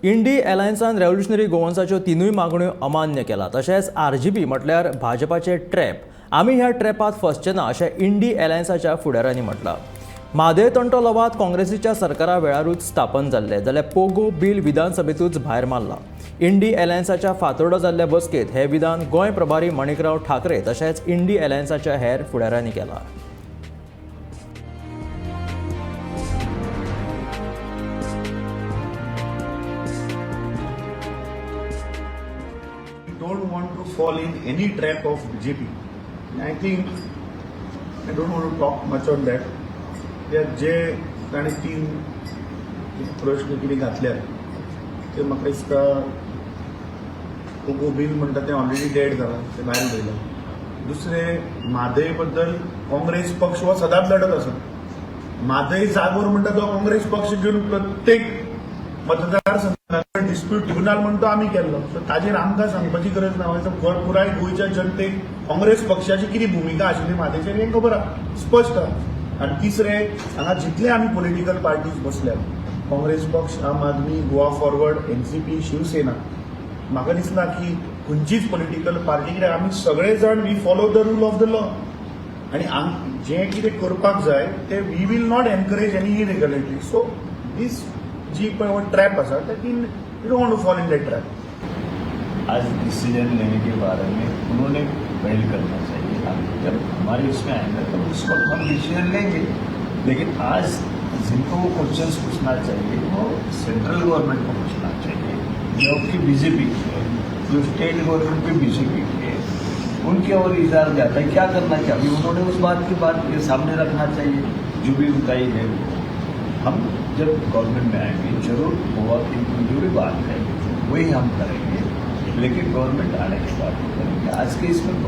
इंडी अलायन्सान रेव्होल्युशनरी गोवन्साच्यो तिनूय मागण्यो अमान्य केला. तशेंच आरजीपी म्हटल्यार भाजपाचे ट्रॅप, आमी ह्या ट्रॅपांत फसचे ना अशें इंडी अलायन्साच्या फुडाऱ्यांनी म्हटलां. म्हादय तंटो लवाद काँग्रेसीच्या सरकारा वेळारूच स्थापन जाल्ले, जाल्यार पोगो बील विधानसभेतूच भायर मारला. इंडी अलायन्साच्या फातोर्डा जाल्ल्या बसकेत हे विधान गोंय प्रभारी माणिकराव ठाकरे तशेंच इंडी अलायन्साच्या हेर फुडाऱ्यांनी केलां. Don't want to fall in any trap of BJP. And I think I don't want to talk much on that. त्या जे ताणें तीन प्रश्न कितें घातल्यात ते म्हाका दिसता पोगो बील म्हणटा तें ऑलरेडी डेड जालां, तें भायर उडयलां. दुसरें, म्हादय बद्दल काँग्रेस पक्ष हो सदांच लढत आसा. म्हादय जागोर म्हणटा तो काँग्रेस पक्ष घेवन प्रत्येक मतदारसंघात डिस्प्यूट ट्रिब्युनल म्हणतो आमी केल्लो. सो ताजेर आमकां सांगपाची गरज ना. पुराय गोंयच्या जनतेक काँग्रेस पक्षाची कितें भुमिका आशिल्ली म्हादयचेर हें खबर आहा, स्पश्ट आहा. आनी तिसरें, हांगा जितले आमी पॉलिटिकल पार्टीज बसल्यात, काँग्रेस पक्ष, आम आदमी, गोवा फॉरवर्ड, एनसीपी, शिवसेना, म्हाका दिसना की खंयचीच पॉलिटिकल पार्टी, कित्याक आमी सगळे जाण we follow the rule of the law आनी जें कितें करपाक जाय तें we will not encourage any irregularity. So this जी पळय ट्रॅप आसा ती we don't want to fall in that trap. आज डिसीजन लेने के बारे में उन्होंने पहल करना चाहिए था. जब हमारे इसमें आएंगे तो उस वक्त हम डिसीजन लेंगे, लेकिन आज जिनको वो क्वेश्चंस पूछना चाहिए वो सेंट्रल गवर्नमेंट को पूछना चाहिए, जो कि बीजेपी की है, जो स्टेट गवर्नमेंट भी बीजेपी की है, उनके और इशारा जाता है क्या करना चाहिए. अभी उन्होंने उस बात की बात ये सामने रखना चाहिए, जो भी उनका ही है वो. हम जब गवर्नमेंट में आएंगे, जरूर गोवा की जो भी बात है वही हम करेंगे, लेकिन गवर्नमेंट आने के बाद करेंगे. आज के इसमें